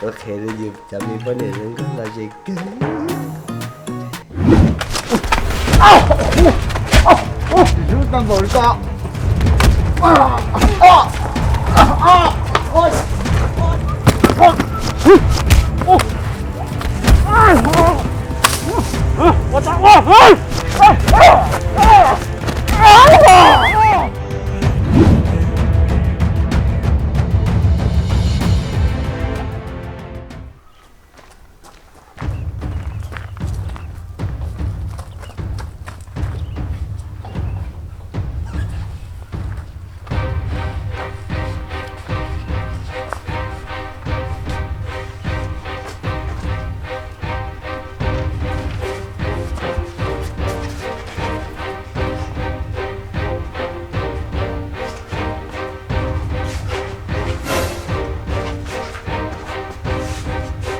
Qhia rau yus cov me poj niam zoo nkauj los ze kawg. Ub, tau npaum li ko.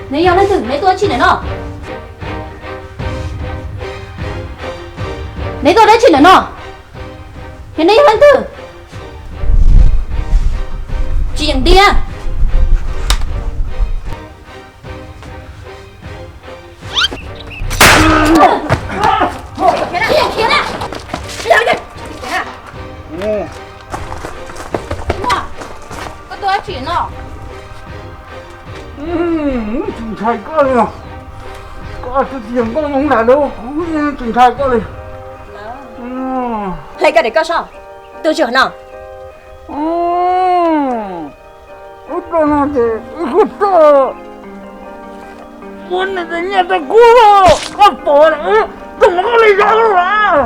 Neb yog leej twg? Neb tuaj dab tsi ntawm no? Neb tuaj dab tsi ntawm no? Yog neb yog leej twg? Tsis yeem ntiag. Koj tuaj dab tsi no? Tsis ntshai koj li. Koj twb tsis yog nkauj Hmoob Nplog lawm, kuv tsis ntshai koj li. Hle koj daim koj soj, tuaj tsis no. Ub, no ces wb kuj tuaj ua nyiaj rau kuv, koj pom tus no koj li zov lawm.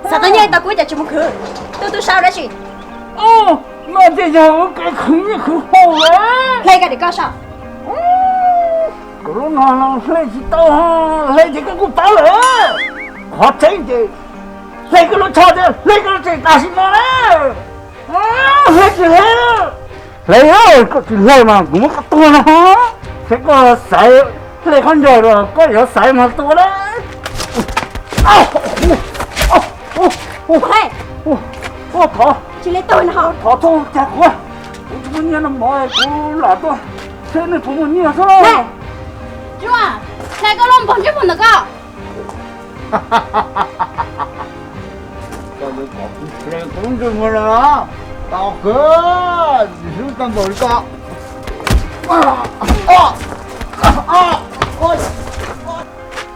Xav tau nyiaj tau kuv cas tsis mus khwv, tuaj tu sab dab tsi? No ces yog wb kev khwv nyiaj khwv haus lawm. Hle koj daim koj soj. Koj lub no hle tsis tau, hle ces koj kuj paub lawm. Qhov tseeb ces hle koj lub tsho thiab hle koj lub tsev tam sim no lawm. Hle tsis hle? Hle, koj tsis hle mas kuv muab koj tua no. Saib koj xaiv, hle khaub ncaws los koj yuav xaiv mas tua na. Thov, thov tuaj cas kuv, kuv tsis muaj nyiaj no mov kuv lam tuaj seb nej puas muaj nyiaj xwb. Hle koj lub npog ntsej muag ntawm koj. Koj yuav kom kuv hle kuv lub ntsej muag los? Tau kawg, tsis hlub tau npaum li koj.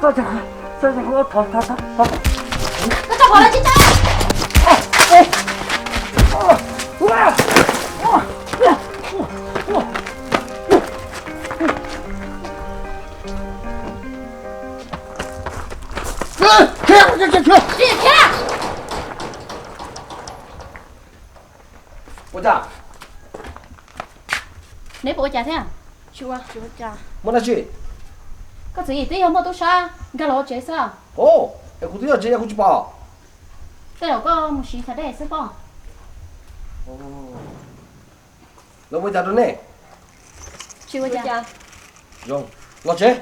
Koj tau qhov dab tsi tau? Ua cas? Neb puas ua cas thiab? Muaj dab tsi? Koj txiv twb yog muaj tub sab nkag los ua tsev xwb. Es kuv twb yog tsev yog kuv tsis pom. Tej zaum koj mus siv xav dej xwb pob. Lawv ua cas rau nej? Tsis ua cas. Zoo, los tsev.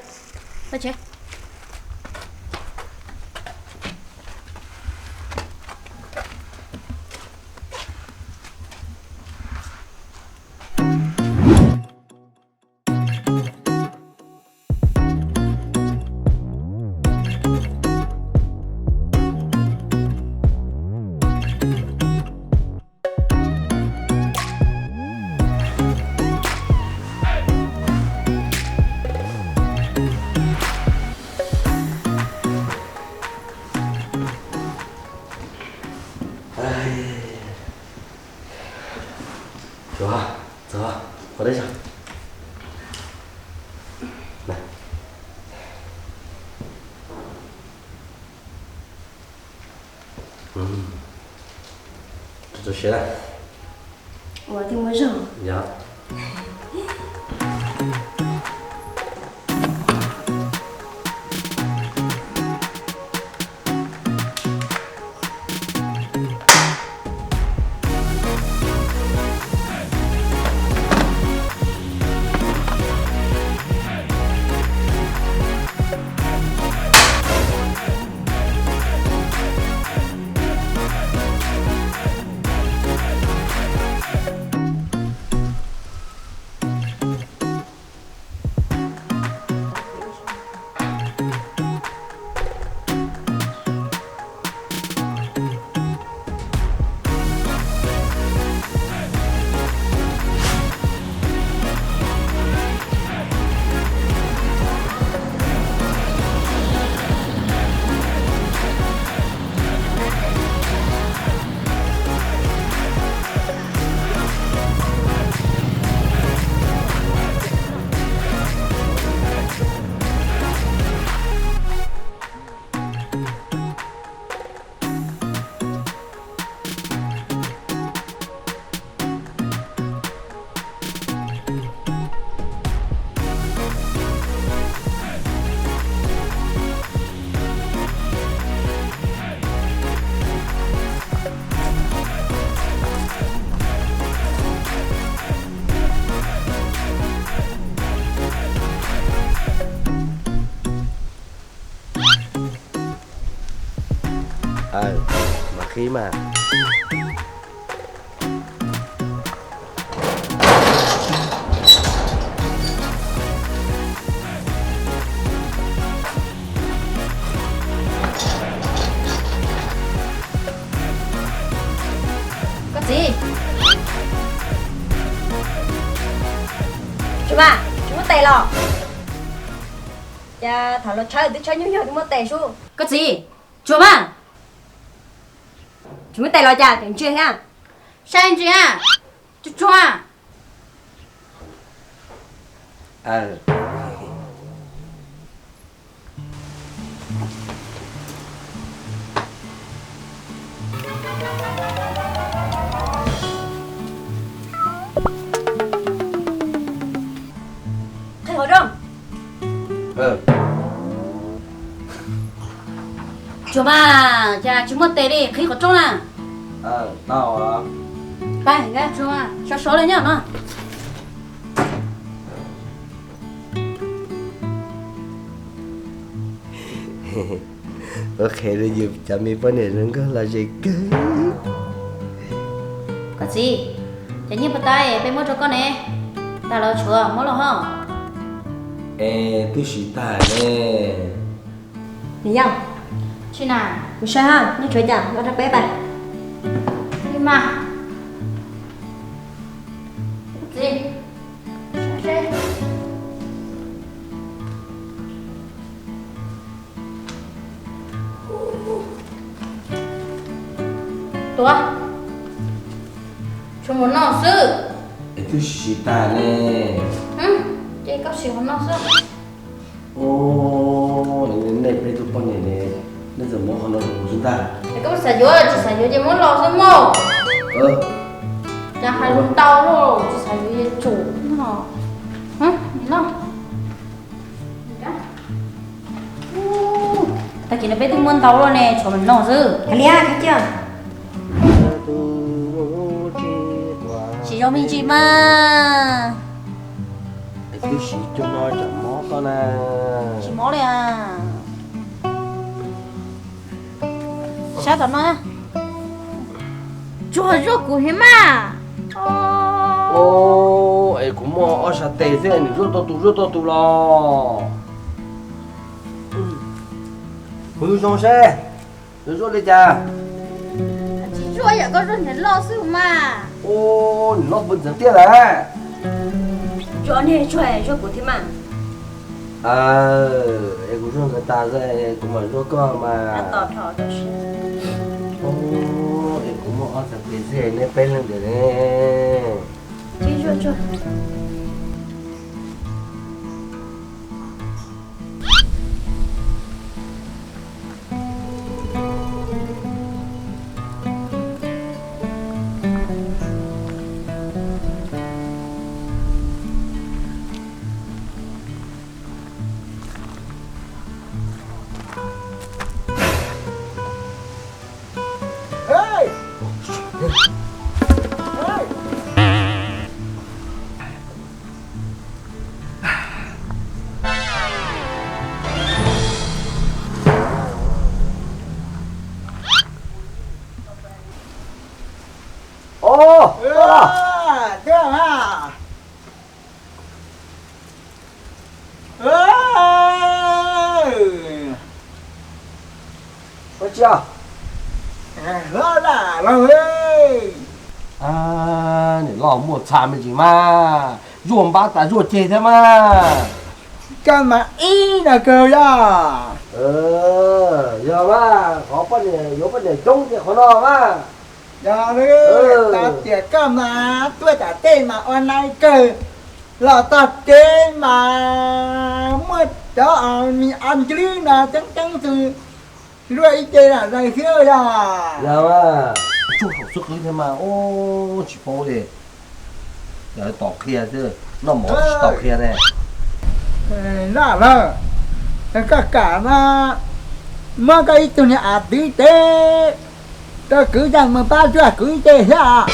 Txog, txog, ua teb tso. Tso siab na. Ua tij muaj zog. Yog. Mas qhib mas. Koj txiv, tsis mas tsis muab tes los? Cas thaum los tshawb twb tshawb nyuag nyuag twb muab tes sub. Koj txiv, tsuag mas, tsis muab tes los cas tseem ntsia thiab. Saib ntsia, tsuag tsuag. Qhib qhov rooj. Tsuag mas, cas tsis muaj tes li, qhib qhov rooj na. Pab, sov sov li nyob no. Ua qhev rau yus cov me poj niam zoo nkauj los ze kawg. Koj txiv, cov nyiaj puas tas peb muab rau koj ne? Tag los tshuav muab los ho. Es twb siv tag ne. Niam yau, tsis na, mus saib ha, nyiaj tshuav cas muab rau peb pais. Li mas. Txiv, saib seb. Tuav, tshuav mus noj xwb. Es twb siv tag ne. Ces koj siv mus noj xwb. Nej peb tug poj niam ne, nej txawm muab qhov no rau kuv xwb ntag. Es koj xav yuav tsis xav yuav ces muab los xwb mog. Cas hais ntau luaj, tsis xav yuav yuav tsum no. Tag kis no peb twb muab ntau luaj ne, tshuav mus noj xwb. Hais li, tsis zoo me ntsis mas. Twb siv cov no cov mob koj na. Tsis mob li. Sab tom no. Tsuag zuaj kuv thiab mas. Es kuv muaj ob sab tes xwb, nws zuaj tau tus zuaj tau tus los. Kuv zoo seb, nws zuaj li cas. Tsis zuaj, yam koj zuaj niam loj xwb mas. Ub, niam loj puv ntxeev tiag lawm. Zuaj niag tsuag, zuaj kuv thiab mas. Es kuv zuaj ntxeev tas xwb, kuv mam zuaj koj mas. Es kuv muaj ob sab tes xwb, neb peb leeg ntawm ne. Ua tsi? Niam loj muaj txha me ntsis mas, zuaj npab tas zuaj ceg thiab mas. Koj mas ib no kawg yog. Yog mas, qhov poj niam yuav poj niam coob tias qhov no mas. Yog, tau tias koj mas tuaj tom tej mas ua nai kawg, los txog kev mas muaj cov me ab nclib no ceeb ceeb xwb, luaj ib ce lam zais xwb yog. Yog mas, tsuag saum xub qwb thiab mas, tsis paub li. Yog tom qhia xwb, noj mov tsis tau qhia ne. Noj lawm, koj kam no muab koj ib tug niag av twv ces koj kwv yees mus pab zuaj kuv ib ce thiab.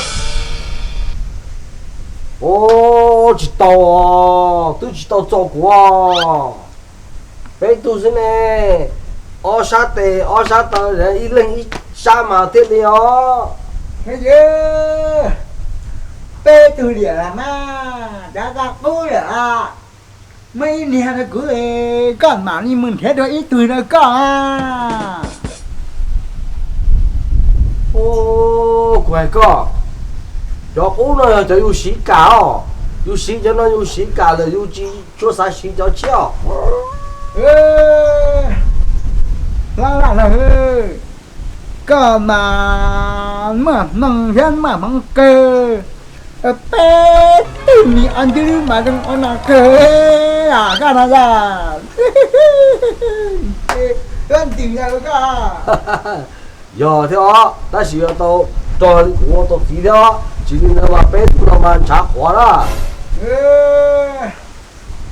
Ub, tsis tau, twb tsis tau txo kuv. Peb tug xwb ne, ob sab tes ob sab taw, ib leeg ib Sab mas thiaj li os. Peb tug liam mas, dav qab qub lawm. Muaj ib niag no kuv, koj mam li mus nrhiav dua ib tug no koj. Kuv hais koj, cov qub no yog cov yus siv kam os. Yus siv cov no yus siv kam lawm, yus tsis tshua xav siv cov tshiab os. Hlob Vaj Laug, koj mas muaj hmoo thiab muaj hmoov kawg. Peb tug me ob ntwb mas zoo ua no kawg, koj no yog ntws yog koj. Yog thiab os, tab sis yuav tau rog li kuv ua tau txiv thiab os, tsis li ntawd mas peb tug no mas ntshav qhuav na.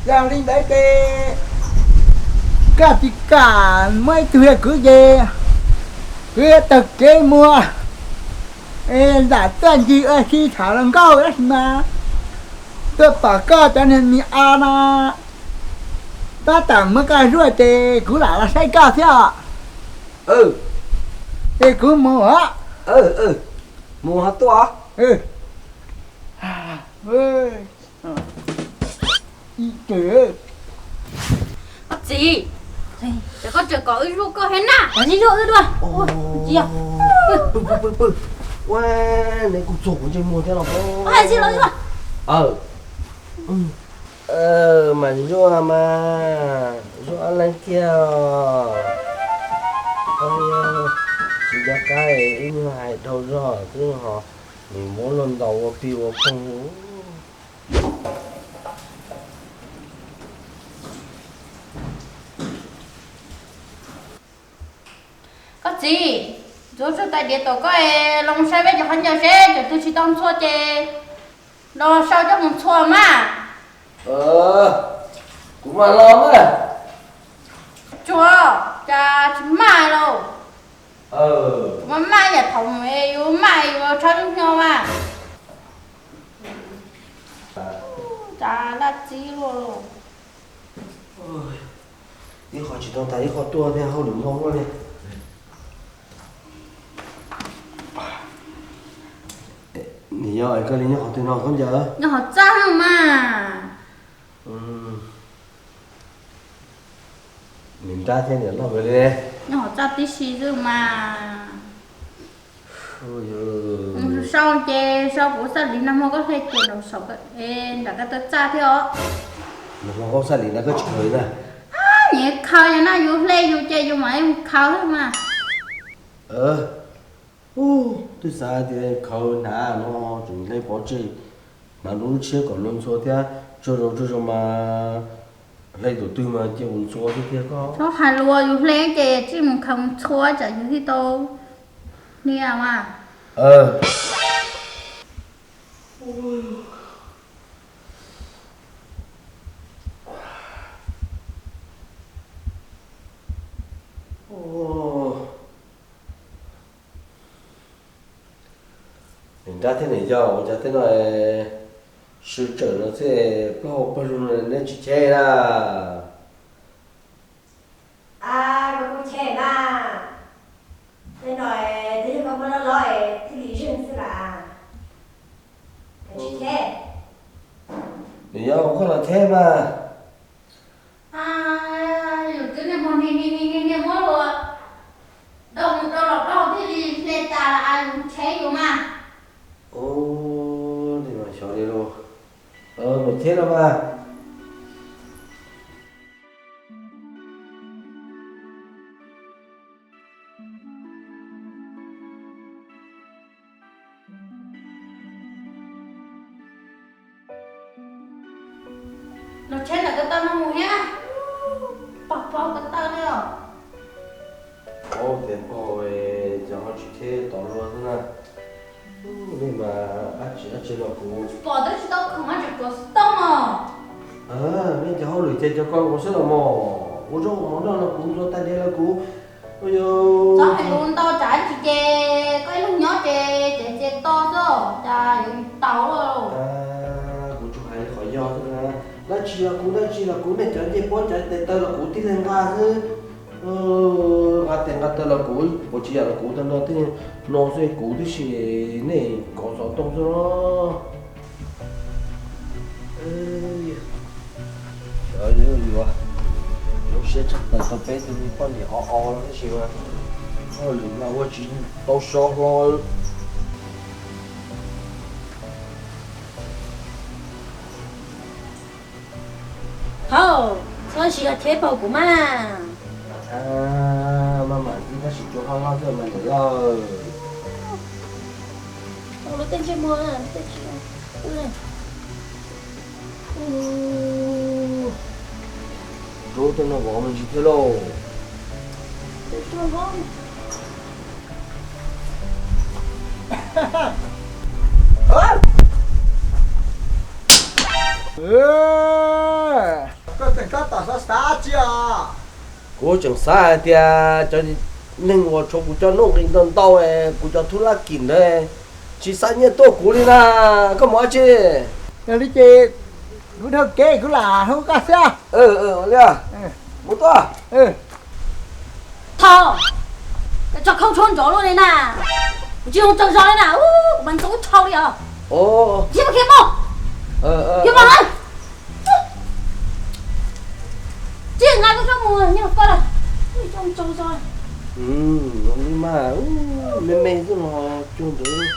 Yog li ntawd ces koj tsis kam muab ib tug yog kuv ces kuv yuav taug kev mus, zam txuj ncig ua si tham hluas nkauj tab sis mas tuaj pom koj cov niag me o no, tab tom muab koj zuaj ces kuv lam los saib koj thiab os. Es kuv mus os. Mus ho tuaj. Koj txiv, ces koj tseem kom wb zuaj koj thiab na, los nej zuaj wb dua. Pw pw pw pw, ua, neb kuj txog kuv ntsej muag thiab los. Hais tsis los zuaj. Mas zuaj mas, zuaj ob leeg kiag. Tsis nco qab ib nyuag hais dhau zog xwb ho, nws muab luag ntaus ua plig ua phooj. Koj txiv, ntxuav tshuaj tais diav tom koj, los saib peb cov qhov ncauj seb cov twg tsis tau ntxhua ces los sau coj mus ntxhua mas. Kuv mam los mas. Tsuav, cas tsis maj lauj? Kuv maj maj yam thaum mus es yus maj yus tshab lub hnyo mas. Cas laj txib luaj lauj. Ib qho tsis tau tas ib qho tuaj thiab, hauj lwm npog luaj li. Nws yog koj li nyob qhov twg no khaub ncaws? Nyob qhov txaj mas. Nws nrab thiab niam loj kawg li. Nyob qhov txaj tib si xwb mas. Sau ces sau kuv xaj li nag hmo koj hle ces nram saum, nram ko taw txaj thiab os. Nag hmo koj xaj li na koj tsis khaws na. Nyiam khaws yog na, yus hle yus ces yus mam mus khaws xwb mas. Twb xav tias khaws hnav no tseem hle pov tseg, hnav lub tshiab kom luag ntxhua thiab, tsaug zog tsaug zog mas hle tus twg mas cia mus ntxhua xwb tiag koj. Txhob hais lus, yus hle ces tsij mus khaws mus ntxhua tsam yus thiaj tau hnia mas. Niam nrab thiab niam yau ua cas tej no sw tsawm no xwb, plaub hau pawg lug no neb tsis cheb na? Koj kuj cheb mas, tej no twb yog koj muab loj loj thiaj li zeeg xwb las. Niam yau koj los cheb mas. Yus twb niaj hmo niaj niaj niaj muab lua, dau mus dau los plaub hau thiaj li hle tas, yus cheb yus mas. Ua li mas xyov li lauj. Mus cheb los mas. Los tsheb ntawm ko taw no mus thiab. Pog pog ko taw li os. Ua tias pog ces ho tsis tsheb tom luag xwb na. Nej mas dab tsi dab tsi los kuv pom twb tsis tau khoom, tseem pom xov tooj os. Nej cov hauj lwm ces cov ko kuv xwb los mos, ua zaub ua mov noj los kuv, ntxuav tais diav los kuv. Txhob hais lus ntau tsam tsis ces koj ib leeg nyob ces ces ces to xwb cas yuav tau. Kuv tsuas hais qhov yog xwb na. Dab tsi los kuv, dab tsi los kuv, nej cov ncej puab cov tes taw los kuv tib leeg nqa xwb. Nqa tes Tag los kuv, kuv tsis yam los kuv tag no tej no xwb kuv tib si, nej kov xov tooj xwb los. Xyov yuav, yuav lub siab tshaj plaws tau peb tug me poj niam o o no tab sis mas hauj lwm mas ua tsis tau so hlo. Thaum txhob siv hlo thiab paub kuv mas. Maj mam ntxiv tab sis tsuas hlob hlob xwb mas niam lawm. Lub tej ntsej muag tej tsis, rub tej no vov me ntsis thiab lauj. Koj tseem tab tom xav xav tsi os? Kuv tseem xav hais tias cov neeg uas tshuav kuv cov nuj nqis ntau ntau, kuv cov thub laj kim ntawd tsis xa nyiaj tuaj kuv li na, koj mus dab tsi? Yog li ces kuv dhau kev kuv lam hu koj xwb. Mus tuaj. Thaum, koj tso khau tshuab nrov luaj li na, kuv tsis hu tsaug zog li na, kuv mas ntxov ub tshau li os. Tsis muaj khiav mus, khiav mus lawm. Tsis nqa koj tso mus nyob koj lawm, tso tsaug zog. Li mas me me xwb los cuag ntawd.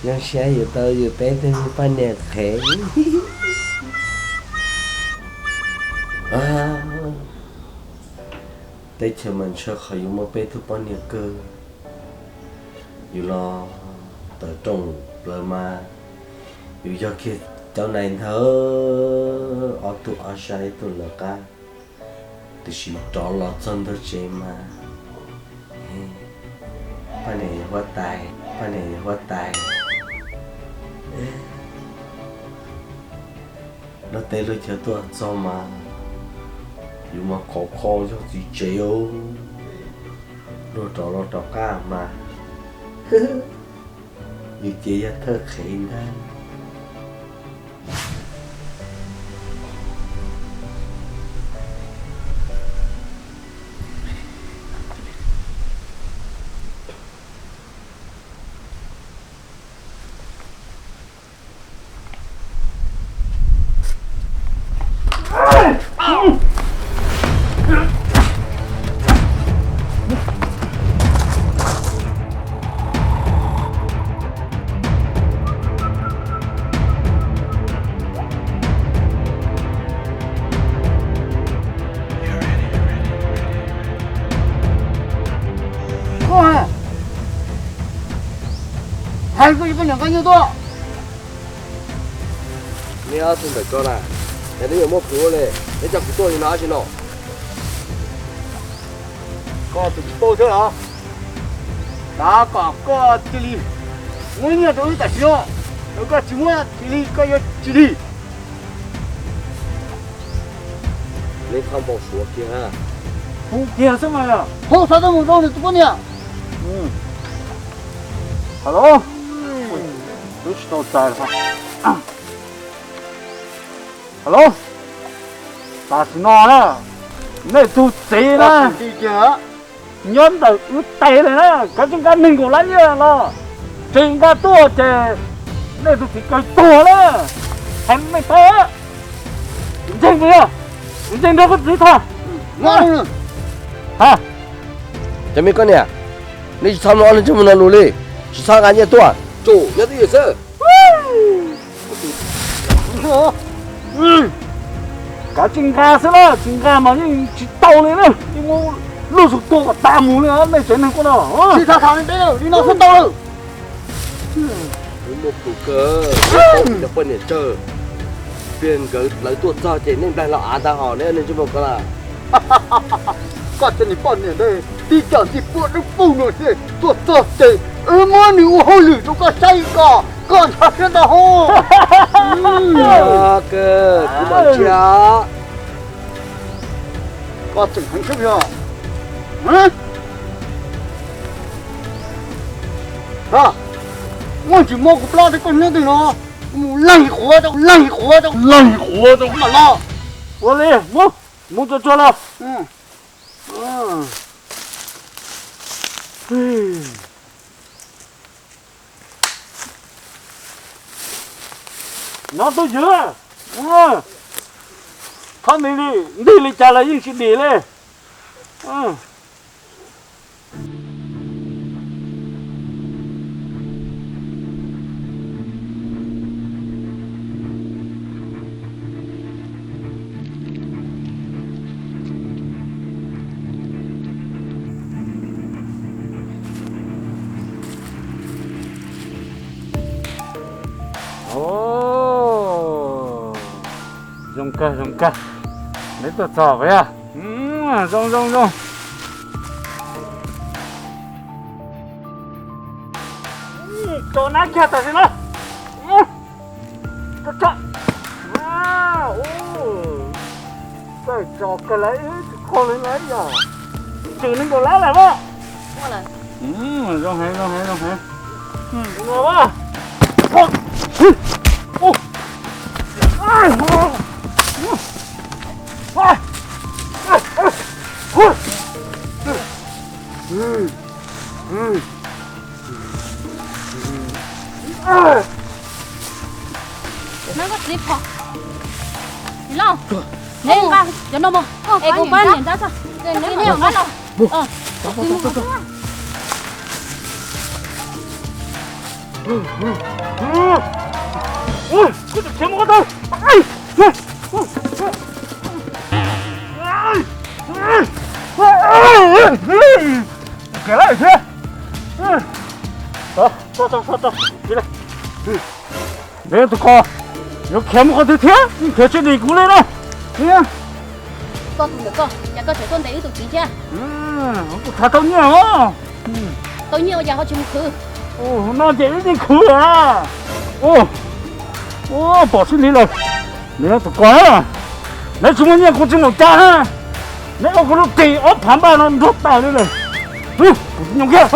Zoo siab yus tau yus peb tug me poj niam qhev. Teb chaws mas ntshaw qhov yus muaj peb tug poj niam kawg. Yus los tawm rooj plaws mas yus yog kiag cov nais ntawd ob tug ob sab ib tug lawv qab, tiam sis rov los txog ntawm tsev mas poj niam yog huab tais, poj niam yog huab tais. Luag teb luag chaw tuaj txog mas yus mas khov kho yog txiv tsev os. Luag rov los rov qab mas yus ces yog thawj qhev ntag. Koj hais koj yuav poj niam nqa nyiaj tuaj. Neb ob tug ntawm ko na, yog neb yuav muab kuv li, neb coj kuv tuaj li no dab tsi no? Koj tus tsis paub thiab los? Xav kom koj cia li muab nyiaj rau wb tam sim no, yog koj tsis muab cia li koj yuav tsis lig. Neb txhob npau suav kiag. Hu kiag xwb mas. Hu xov tooj mus rau nws tus poj niam. Halo, twb tsis tau txais. Halo, tam sim no na, nej tus txiv na, nyob ntawm wb tes li na, kav tsij nqa nees nkaum lab nyiaj los, tsis nqa tuaj ces nej tus txiv kaw tuag na. Hais nej paub, ntseeg puas yog? Ntseeg nrog koj txiv tho. Ha, cov me koj niam, nej tsis txhob mloog ob leeg ntsej muag no lus li, tsis txhob nqa nyiaj tuaj, tsum nyob twj ywm xwb. Kav tsij nqa xwb na, tsis nqa mas yeej tsis tau li na, yeej muab luj zus tua kom tas mus li nej tsev neeg koj no. Tsis tham tham li peb li no xwb tau lawm. Muaj plhus kawg, cov poj niam tsawg, pliag nkawd lawv tuaj txog ces nej nplaig los av ntag hos nej ntsej muag ko na. Koj cov niag poj niam ntawd tib co ntxij puab dub puj no thiab tuaj txog ces wb muab nws ua hauj lwm rau koj saib ko, koj ntshaw siab ntau hauj. Kawg, kuv mam ntsia. Koj tseem heev siab yog? Muaj tsis muaj kuv plab rau koj hnub twg no, kuv mus leeg qhuav rau, leeg qhuav rau, leeg qhuav rau mam los. Ua li, mus, mus tsuag tsuag los. Nov tub ywg, txhob nti li, nti li cas los yeej tsis dim li. Zoo kawg, zoo kawg. Neb tuaj txog puas yog? Zoo, zoo, zoo. Tso nab kiag tam sim no. Tso, tso. Tso kawg lawm, tsis kho li lawm yog. Tswm nees nkaum lab lawm mas. Zoo heev, zoo heev, zoo heev. Nab koj txiv phom. Los, neb nqa cov no mus es kuv pab niam nrab tso. Neb nqa los. Koj tsis khiav mus ko taw. Khiav lawm thiab. Neb tus ko yuav khiav mus qhov twg thiab, yeej khiav tsis dim kuv li na. Koj tus ntawm koj, cas koj tseem tuaj ntes wb tus txiv thiab? Kuv tham tau nyiaj os. Tau nyiaj ua cas ho tsis mus khwv? No ces wb yeej khwv a. Ua, pom sib ntiv lawm. Neb tus ko, neb tsis muaj nyiaj kuv tsis mus cas na. Neb ua kuv lub ris ob phav npaj no nrog tas li lawm. Kuv tsis nyoo kiag.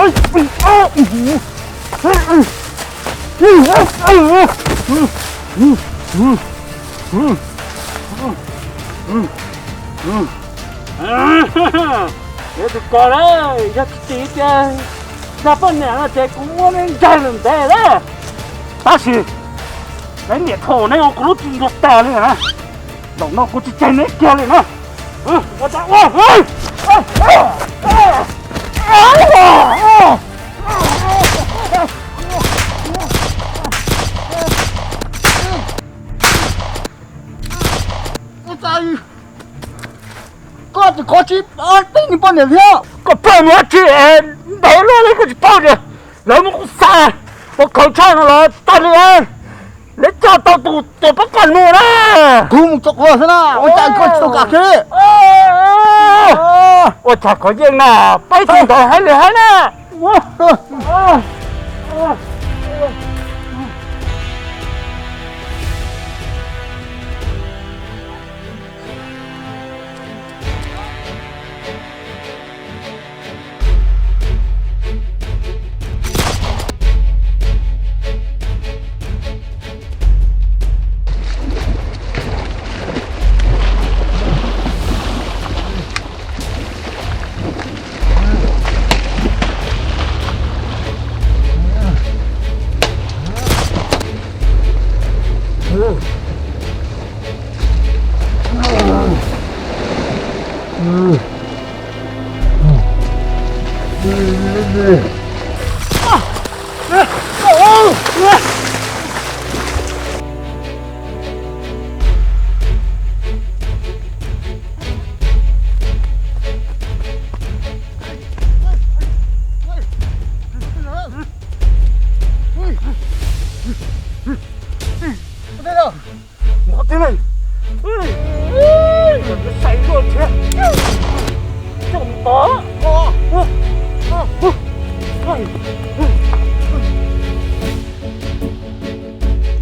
Neb tus ko, yog tsis tias nrog poj niam no ces kuv muab neb ntsaig lawm ntev lawm. Tab sis neb niam thaum neb ua kuv lub ris nrog tas li na. Zaum no kuv tsis tseg neb kiag li na. Koj tsis kov tsis peb niag poj niam thiab. Koj pheej mus dab tsi ntev luaj li koj tsis paub tias lawv muab kuv xa ua khaws tshaj no los tag li. Neb coj tau tus tias pab kaj mus na. Kuv mus txog kuv xwb na, ua cas koj tsis tau kam kiag li? Ua cas kov yeej na, peb tug ntawd hais li hais na.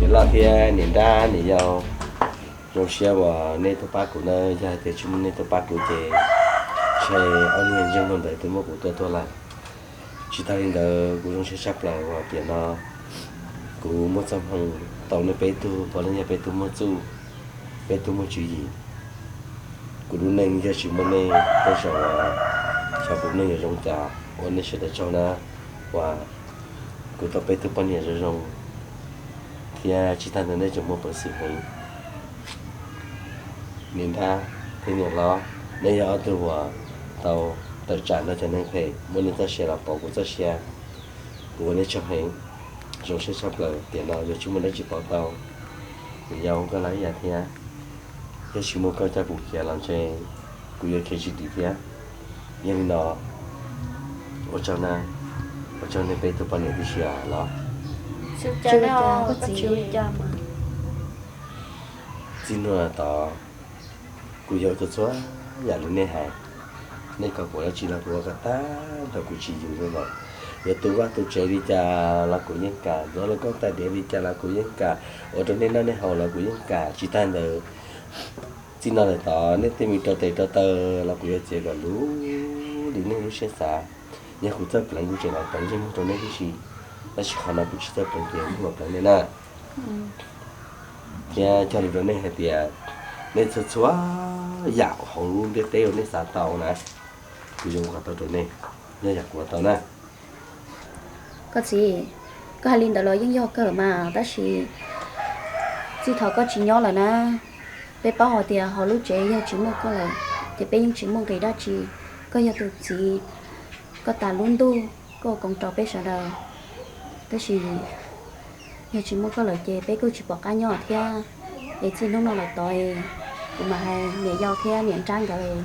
Niam loj thiab niam nrab niam yau, zoo siab uas nej tuaj pab kuv na, yog hais tias tsis muaj nej tuaj pab kuv ces ntshe ob niag ntseeg ntawd twb muab kuv tua tuag lawm. Tsis tas li ntawd kuv zoo siab tshaj plaws uas tiam no Kuv muaj txoj hmoo tau nej peb tug, puav leej yog peb tug muaj txuj, peb tug muaj tswv yim. Kuv lub neej yog tsis muaj nej tej zaum xyov kuv neej yuav zoo cas. Ua nej sawv daws tsaug na, uas kuv tau peb tug poj niam zoo zoo, thiab tsis tag ntawd nej tseem muaj peev xwm heev. Niam nrab thiab niam hlob, nej yog ob tug uas tau tawm tsam nrog cov neeg phem muab nej txoj sia los pauv kuv txoj sia. Kuv ua nej tsaug heev, zoo siab tshaj plaws. Tiam no yuav tsis muaj dab tsi pauv tau. Niam yau, koj los ib yam thiab, yog tsis muaj koj coj kuv khiav los ntshe kuv yuav khiav tsis dim thiab. Yog li no, ua tsaug na, ua tsaug nej peb tug poj niam tib si os los. Txij hnub tod kuv yog ua txhua yam li nej hais. Nej kom kuv ua dab tsi los kuv ua kom tag nrho, kuv tsis yus li lawm. Yuav tu vaj tu tsev li cas los kuv yeej kam, yuav lub koob tais diav li cas los kuv yeej kam, ua rau nej noj nej haus los kuv yeej kam. Tsis tag ntawd, txij no lawm tod nej tej me rau tes rau taw los kuv yuav txiav kom luv li nej lub siab xav. Yog kuv txawj pleev kuv tseem los pleev ntsej muag rau nej tib si, tab sis qhov no kuv tsis txawj pleev ces kuv mam pleev nej na. Thiab cog lus rau nej hais tias nej txhua txhua yam hauv lub ntiaj teb uas nej xav tau na, kuv yuav ua kom tau rau nej, yog yam kuv ua tau na. Koj txiv, koj hais li ntawd los yeej yog kawg mas, tab sis txij thaum koj tsis nyob lawm na, peb paub hais tias hauv lub tsev yog tsis muaj koj lawm ces peb yeej tsis muaj nqis dab tsi. Koj yog tus txiv, koj tas lub ntuj, koj ua koom rau peb sawv daws. Tab sis yog tsis muaj koj lawm ces peb kuj tsis pom qab nyob thiab. Es txij hnub no lawm tod, kuv mam hais niam yau thiab niam nrab nkawd,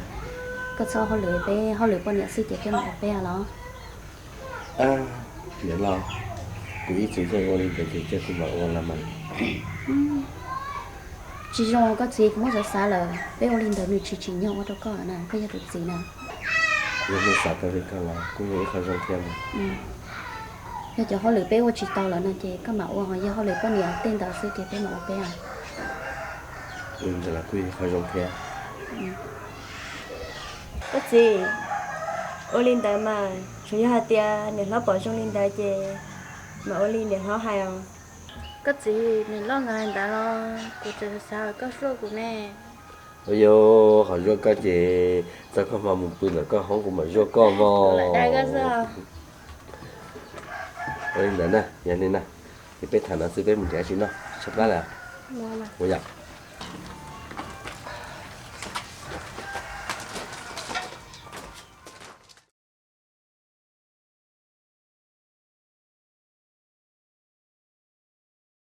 koj txhob hauj lwm peb, hauj lwm poj niam xwb ces peb mam ua peb los. Niam laus, kuv ib txwm yeej ua li ntawd ces cia kuv mam ua los mas. Tsis zoo koj txiv, kuv muab xav xav lawm, peb ua li ntawd nws tsis tsim nyog ua rau koj lawm na, koj yog tus txiv na. Yog nej xav tau li koj los kuj yog ib qho zoo thiab mas. Yog cov hauj lwm peb ua tsis tau lawm no ces koj mam ua, ho yog hauj lwm poj niam tej ntawd xwb ces peb mam ua peb os. Ntawd los kuj yog qho zoo thiab. Koj txiv, ua li ntawd mas tsuas yog hais tias niam hlob pom zoo li ntawd ces mam ua li niam hlob hais os. Koj txiv, niam loj nkawd hais ntawd los kuv tseem xav koj zuaj kuv ne. Ua yog ho zuaj koj ces txog koj hmo mus pw ntawm koj hoob kuv mam zuaj koj mog. Ua li ntawd na, yog li na, ces peb tham no xwb peb mus nrhiav tsis noj tshaib plab lawm. Ua yom.